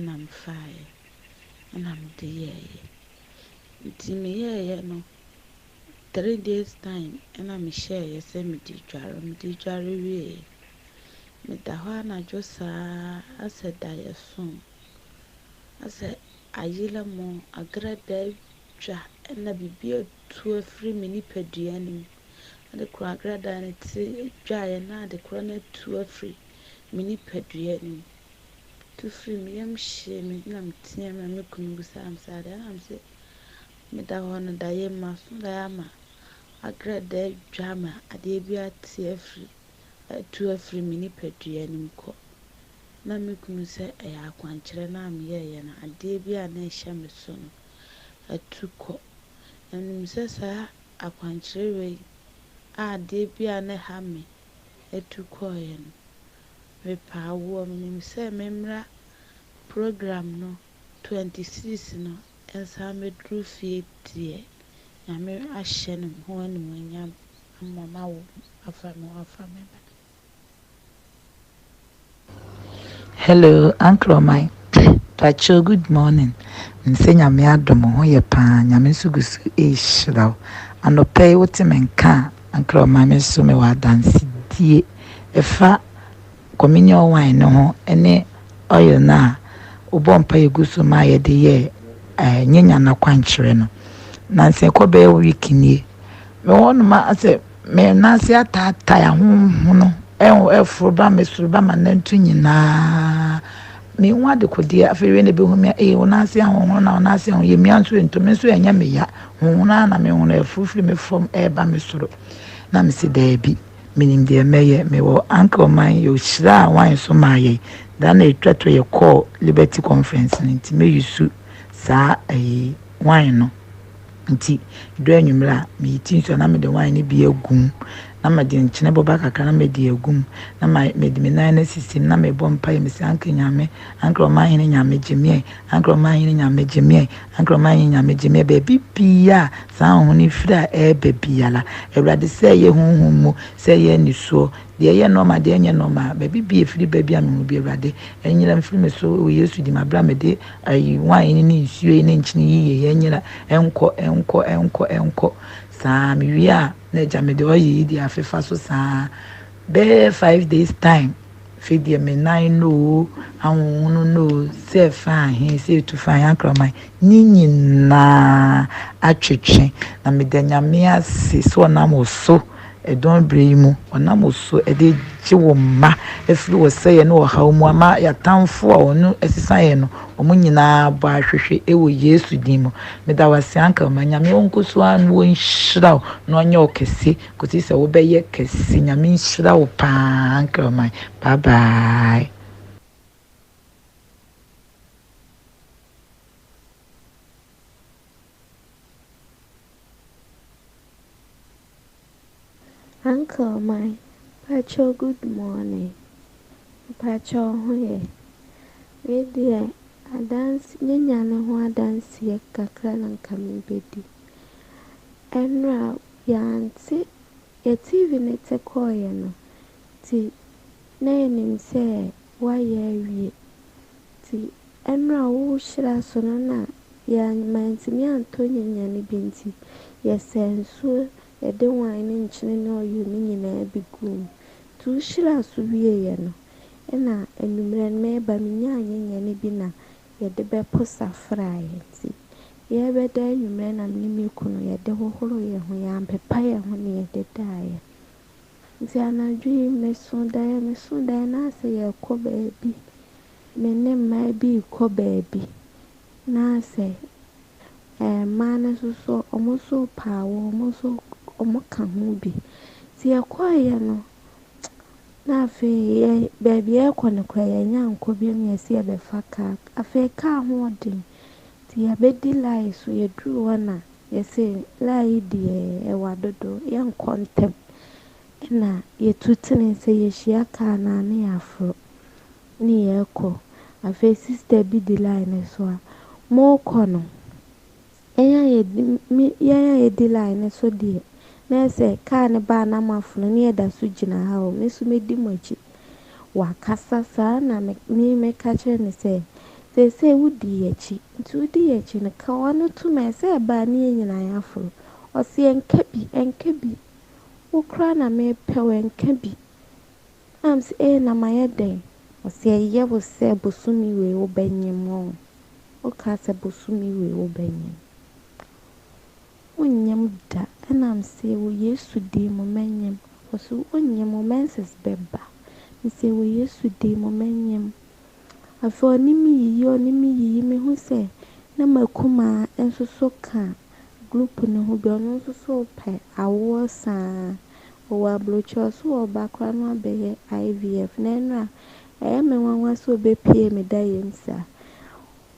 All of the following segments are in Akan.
Na mefaeɛ na mede yɛeɛ. Nti meyɛeɛ no, three days time na mehyɛeɛ sɛ mede redware. Mede redware wieeɛ, meda hɔ anadwo saa ara asɛ daeɛ so, asɛ ayerɛmo, agradaa atwa na biribi atu afiri me nipadua no mu. Ade korɔ agradaa no ti dwaeɛ na ade korɔ no atu afiri me nipadua no mu. Tu firii me yam hyee me na meteaam na me kunu bisaa me sɛ adɛn na mese meda hɔ no daeɛ mu maso daeɛ ama agradaa adwa ama adeɛ bi ate afiri atu afiri me nipadua no mu kɔ. Na me kunu sɛ ɛyɛ akwankyerɛ no a meyɛeɛ no adeɛ bi a na ɛhyɛ me so no atu kɔ. Na menim sɛ saa akwankyerɛ wei a adeɛ bi a na ɛha me atu kɔeɛ no Mepɛ awoɔ, menim sɛ memmra program no 26 no nsan mmɛduru fie deɛ Nyame ahyɛ ne ho animuonyam ama mawo afa me ho afa me ba. Hello uncle Ɔman pakyɛw good morning nsɛ Nyame adom wo ho yɛ paa Nyame nso gu so rehyira wo anɔpa yi wote me nka a uncle Ɔman me nso mewɔ adansedie ɛfa communion wine no ho ne oil no a wobɔ mpaeɛ gu so ma yɛde yɛ eh, nyanya no akwankyerɛ no. Nansa ɛkɔ bɛyɛ week nie. Mewɔ hɔnom a asɛ me nan ase ataatae ahonhono ɛforo ba me soro ba m'anantu nyinaa. Menhu adekodeɛ afei wei na ɛbɛhu me a ee wo nan ase ahonhono na wo nan ase ahonhono yɛmia nso ɛntɔ me nso ɛnyɛ me ya honhono ara na mehono ɛforo firi me fam ɛreba me soro na mese daabi. Menim deɛ mɛyɛ. Mewɔ uncle man yɛ ɔhyiraa wine so maa yɛn da na ɛtwa to yɛ kɔɔ liberty conference no nti mɛ use saa ɛyi wine no nti dɔ anwummerɛ a meyi ti nsuo na mede wine no bi agum na mede nkyene boba kakra na mede agum na mede me nan no asisi mu na mebɔ mpaeɛ mesi uncle nyame uncle ɔman hene nyame gye meɛ uncle ɔman hene nyame gye meɛ uncle ɔman hene nyame gye meɛ baabi bia Saa honhom no firi a ɛreba biara, Awurade, sɛ ɛyɛ honhom mu, sɛ ɛyɛ anisoɔ, deɛ ɛyɛ nɔɔma, deɛ ɛnyɛ nɔɔma, baabi biara ɛfiri ba biara mehu bi, Awurade, ɛnyera mfiri me so wɔ Yesu din mu, aberɛ a mede ayi wine yi ne nsuo yi ne nkyene yi yɛ ɛnyera, ɛnkɔ, ɛnkɔ, ɛnkɔ, ɛnkɔ, saa, mewie a, na agya mede oil yi de afefa so saa, bɛyɛ 5 days time. Afei deɛ me nan no oo, ahonhono no oo, sɛ ɛfa ahe, sɛ ɛtu fa ahe, ankraman, ne nyinaa atwetwe. Na meda Nyame ase sɛ ɔnam wo so, ɛdɔn berɛ yi mu, ɔnam wo so de gye wo mma afiri ɔsɛeɛ ne ɔhaw mu ama yɛatamfo a wɔn asesa yɛn no, wɔn nyinaa abɔ ahwehwe wɔ Yesu din mu. Meda wo ase Ankraman, Nyame ɔnkɔ so ara na ɔnhyira wo na ɔnyɛ wo kɛse. Kɔsi sɛ wobɛyɛ kɛse. Nyame nhyira wo paa uncle man. Bye bye. Uncle man, mpakyɛw good morning. Mpakyɛw wo ho yɛ? Wei deɛ adanse, nyanya ne ho adanseɛ kakra na nka mebɛdi. Ɛnora Yɛante yɛ TV no te kɔeɛ no nti na yɛnim sɛ woayɛ awie nti ɛnora wo hyira so no na yɛn mantumi antɔ nyanya no bi nti yɛsɛɛ nsuo yɛde wine ne nkyene ne oil no nyinaa bi guu mu nti wo hyira so wieeɛ no ɛna anwummerɛ no meba menyaa nyanya no bi na yɛde bɛpo safraeɛ nti Yɛrebɛda anwummerɛ na me ne me kunu yɛde hohoroo yɛn ho, yɛampepa yɛn ho na yɛde daeɛ. Nti anadwo yi mesoo daeɛ, mesoo daeɛ na asɛ yɛrekɔ baabi, me ne mmaa bi rekɔ baabi na asɛ eh, mmaa no nso so wɔn nso repɛ awo, wɔn nso wɔka ho bi. Nti yɛkɔeɛ no, na afei yɛ baabi a yɛrekɔ no koraa yɛannya ankɔ bio na yɛse yɛbɛfa kaa. Afei kaa ho ɔden. Nti yɛbɛdi line so, yɛduruu hɔ na yɛse line yi deɛ ɛwa dodo, yɛnkɔ ntɛm. Ɛna yɛtu tenee sɛ yɛhyia kaa no a ne yɛaforo ne yɛrekɔ. Afei sister bi di line no so a, morekɔ no, yɛn a yɛdi me yɛn a yɛdi line no so deɛ, na ayɛ sɛ kaa no ba a na moafono ne yɛda so gyina ha o, me nso mɛdi mo akyi. Wakasa saa na me me meka kyerɛ no sɛ, Seesei wodi yɛn akyi, nti wodi yɛn akyi no, ka w'ano tom ɛ, sɛ ɛbaa ne yɛn nyinaa yɛaforo. Ɔse ɛnka bi, ɛnka bi. Wo koraa na mepɛ wo, ɛnka bi. Na mese ee na mayɛ dɛn? Ɔse ɛyɛ wo sɛ bosome wei wobɛnyem o. Wokaa sɛ bosome wei wobɛnyem. Wonnyem da. Ɛna mese wɔ Yesu din mu mɛnyem. Ɔse wonnyem wo menses bɛba. Mese wɔ Yesu din mu mɛnyem. Afei ɔne me yiyi, ɔne me yiyi, mehu sɛ na m'akumaa nso so ka group no ho bi, ɔno nso so repɛ awoɔ saa. Ɔwɔ aburokyire, ɔse ɔreba koraa na wabɛyɛ IVF. Na ɛno a, ɛyɛ me nwanwa sɛ ɔbɛpue me da yam saa.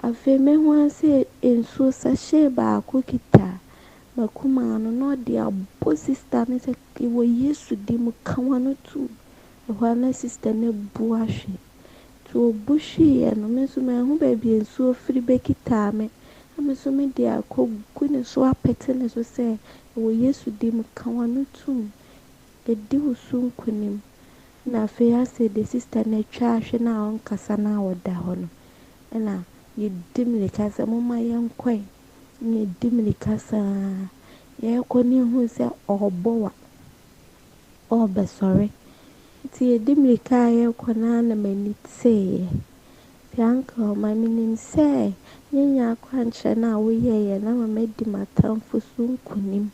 Afei mehu ara sɛ nsuo sachet baako kita m'akumaa no na ɔde abɔ sista no sɛ wɔ Yesu din mu ka w'ano tom. Ɛhɔ ara na sista no abu ahwe. Nti ɔbu hweeɛ no, me nso manhu baabi a nsuo firi bɛkitaa me. Na me nso mede akɔgu ne so apete ne so sɛ wɔ Yesu din mu ka w'ano tom. Ɛdi wo so nkonim. Na afei asɛ de sista no atwa ahwe no a ɔnkasa no a ɔda hɔ no, ɛna yɛdi mmirika sɛ momma yɛnkɔe. Na yɛdi mmirika saa. Yɛrekɔ no yɛhuu sɛ ɔrebɔ wa, ɔrebɛsɔre. Nti yɛdi mmirika a yɛrekɔ no ara na m'ani teeɛ. Nti uncle ma menim sɛ nyɛ akwankyerɛ no a woyɛeɛ no ama madi m'atamfo so nkonim.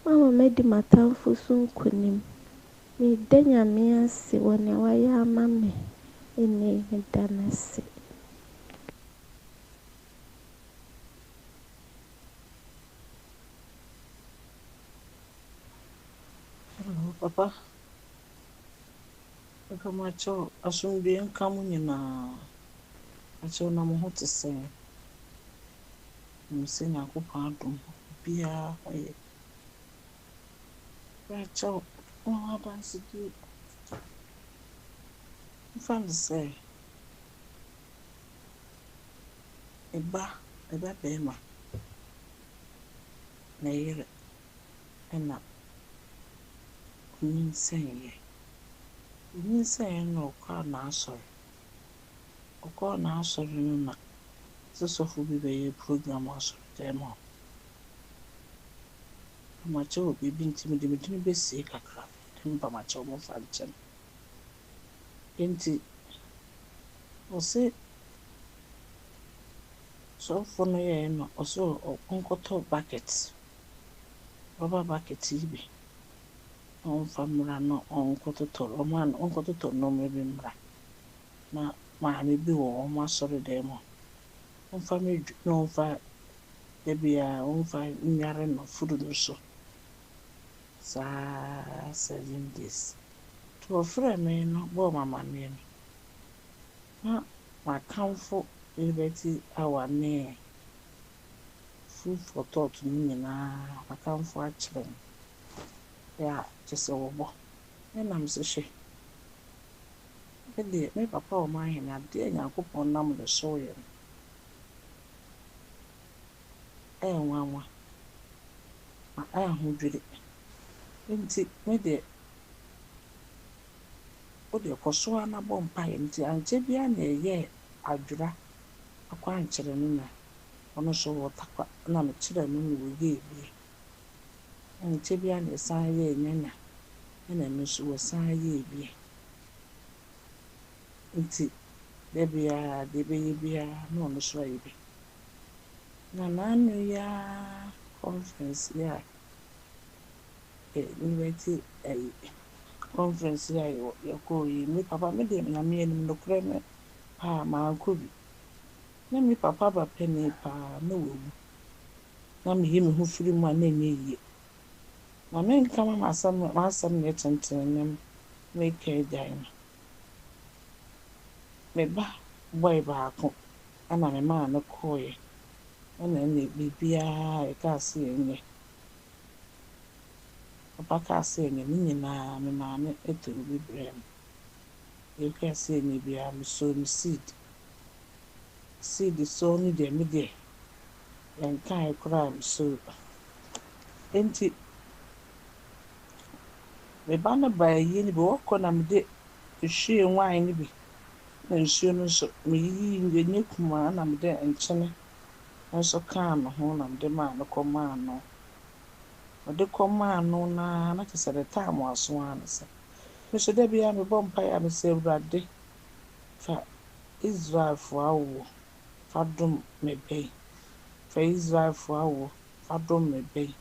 Woama madi m'atamfo so nkonim. Meda Nyame ase wɔ nea wayɛ ama me nnɛ yi, meda no ase. Hello, Papa. Papa makyɛw asomdwoe nka mo nyinaa. Makyɛw na mo ho te sɛn? Menim sɛ Nyankopɔn adom obiara ho yɛ. Makyɛw mewɔ adansedie. Mfa no sɛ me ba, me ba barima, ne yere na onyinsɛneeɛ. Onyinsɛneeɛ no na ɔkɔɔ n'asɔre. Ɔkɔɔ n'asɔre no na sɛ sɔfo bi bɛyɛ program wɔ asɔredan mu hɔ. Mpamakyɛw wɔ biribi nti mede me din bɛsie kakra. Mpamakyɛw momfa nkyɛ me. Enti ɔse sɔfo no yɛeɛ no ɔse ɔnkɔtɔ bucket, rubber bucket yi bi na ɔmfa mmra na ɔnkɔtotɔ ɔmma no ɔnkɔtotɔ nneɛma bi mmra. Na maame bi wɔ wɔn asɔredan mu hɔ, ɔmfa mmɛdw na ɔmfa da biara ɔmfa nnware no furu no so saa 7 days. Nti wɔfrɛɛ me no bɔɔ me amanneɛ no, na makamfo Liberty Hour ne Food for Thought no nyinaa makamfo akyerɛ wɔn. Yɛ a kyerɛ sɛ wɔbɔ. Ɛna mese hwɛ, me deɛ me papa a ɔma ahene adeɛ a Nyankopɔn nam ne so reyɛ no, ɛyɛ nwanwa na ɛyɛ ahodwiri. Nti me deɛ, wo deɛ kɔ so ara na bɔ mpaeɛ. Nti ankyɛ biara na yɛyɛɛ adwera akwankyerɛ no na ɔno nso wɔ Tarkwa na mekyerɛɛ no na ɔyɛɛ bi. Ankyɛ biara na yɛsan yɛɛ nyanya ɛna ɛno nso wɔsan yɛɛ bi. Nti da biara deɛ ɛbɛyɛ biara na ɔno nso ayɛ bi. Na n'ano yi ara conference yi a Liberty ayi conference yi a yɛkɔɔ yi, me papa me deɛ Nyame anim nokorɛ me paa mankɔ bi. Na me papa ba panin paa na wawu. Na meyi me ho firi mu a na ɛnyɛ yie. Na menka ma m'asɛm m'asɛm nyɛ tenten na meka agyae no. Me ba boy baako ɛna memaa no kɔeɛ. Ɛna ɛnneɛ biribiara a yɛkaa sɛ yɛnyɛ. Papa kaa sɛ yɛnyɛ ne nyinaa me maame tɔɔ bi brɛɛ me. Yɛkaa sɛ yɛnyɛ biara mesɔɔ me seed. Seed sɔɔ no deɛ me deɛ yɛnkaeɛ koraa a mesɔɔ bi. Enti me ba no baa ayie no bi wɔkɔ na mede ehwiee wine no bi. Na nsuo no nso, meyiyii ɛnyɛ kumaa na mede nkyene nso kaa ne ho na mede maa no kɔmaa no. Mede kɔmaa no no ara na kyerɛ sɛ ne time aso ara ne sa. Me nso da biara mebɔ mpaeɛ a mesɛ Awurade fa Israelfoɔ awoɔ fa dom me ba yi. Fa Israelfoɔ awoɔ fa dom me ba yi.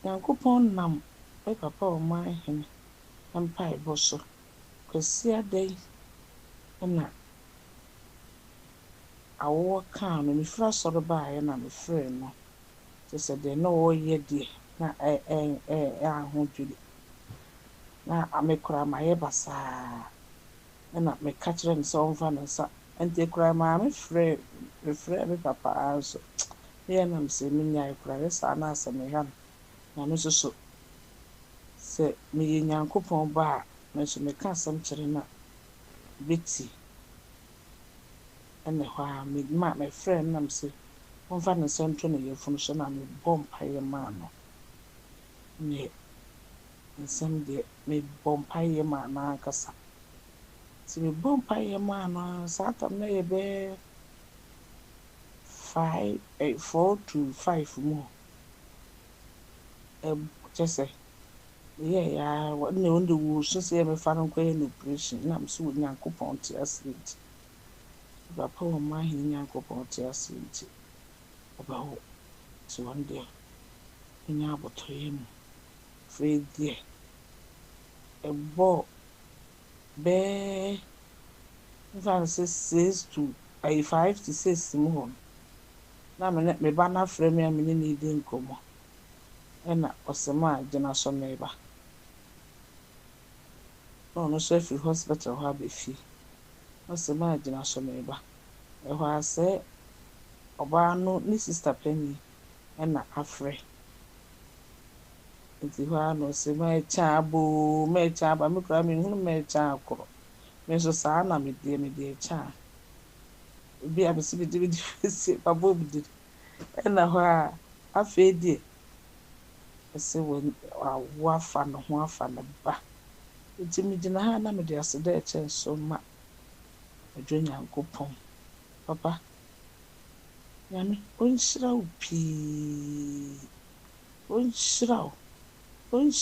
Nyankopɔn nam me papa ɔmanhene mpaebɔ so Kwasiada yi na awoɔ kaa no. Mefiri asɔre baeɛ na mefrɛɛ no. Kyerɛ sɛ deɛ na ɔreyɛ deɛ na ahodwiri. Na me koraa mayɛ basaa. Ɛna meka kyerɛɛ no sɛ ɔmfa ne nsa. Nti koraa maame frɛɛ mefrɛɛ me papa ara nso. Meyɛ na mesɛ menyae koraa ɛyɛ saa na asɛ meha no. Na me nso so sɛ meyɛ Nyankopɔn ba a, me nso meka asɛm kyerɛ no a, ɔbɛtie. Ɛna ɛhɔ ara me ma mefrɛɛ no na mese ɔmfa ne nsa nto ne yafunu so na mebɔɔ mpaeɛ maa no. Neɛ nsɛm deɛ mebɔ mpaeɛ maa no ankasa. Nti mebɔɔ mpaeɛ maa no ara saa tam no yɛ bɛyɛ five eh, 4 to 5 mu hɔ. Kyerɛ sɛ meyɛeɛ ara ɛna ɔno deɛ wɔresu sɛ yɛmmɛfa no nkɔyɛ no operation na mese Onyankopɔn te ase nti. Papa wɔ mma ahene Nyankopɔn te ase nti ɔbɛwo. Nti ɔno deɛ ɔnya abotɔyɛ mu. Afei deɛ ɛbɔɔ bɛyɛ mfa no sɛ 6 to ayi 5 to 6 mu hɔ no na me ne me ba no afrɛ me a me ne no redi nkɔmmɔ. Ɛna ɔsɛ maa gyina so meba. Na ɔno nso afiri hospital hɔ aba fie. Ɔsɛ maa gyina so meba. Ɛhɔ ara sɛ ɔbaa no ne sister panin ɛna afrɛ. Nti hɔ ara na ɔsɛ mɛkyɛ aba oo mɛkyɛ aba. Me koraa menhunu mɛkyɛ akorɔ. Me nso saa na medeɛ mede ɛkyɛ a. Ebi a mese mede mede bɛsie mabɔ me din. Ɛna hɔ a afei deɛ ɛsɛ wawo afa ne ho afa ne ba. Nti megyina ha na mede aseda ɛkyɛ nso ma Adwo Nyankopɔn. Papa, Nyame ɔnhyira wo pii. Ɔnhyira wo. Ɔnhyira.